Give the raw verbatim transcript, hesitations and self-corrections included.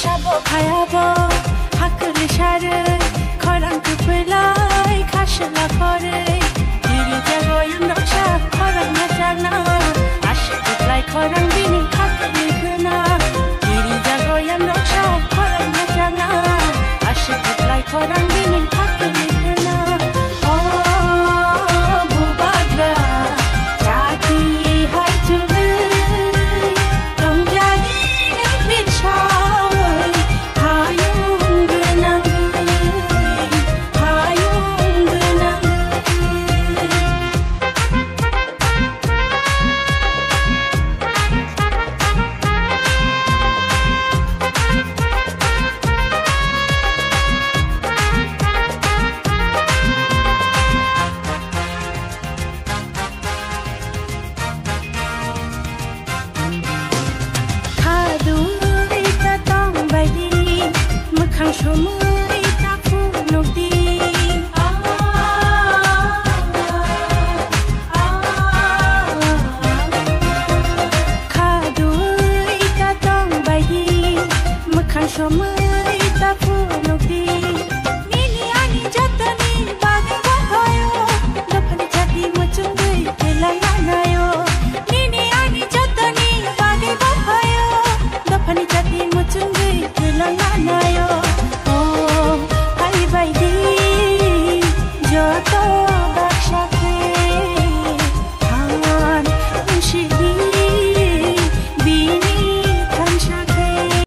Sabo phayabo hakli sare khorang kupulai khasla kore. Diri jago yang doksa khorang na jana. Ashik kuplai khorang bini hakli guna. Diri jago yang doksa khorang na jana. Ashik kuplai khorang bini hakli guna. O bubagra, chati hai chumui, tongjani nang bin sawi, hayung gwnangwi, hayung gwnangwi. Khadui ta tong baidi, mwkhang somui ta phunukdi. Khadui ta tong baidi, mwkhang somui ta phunukdi.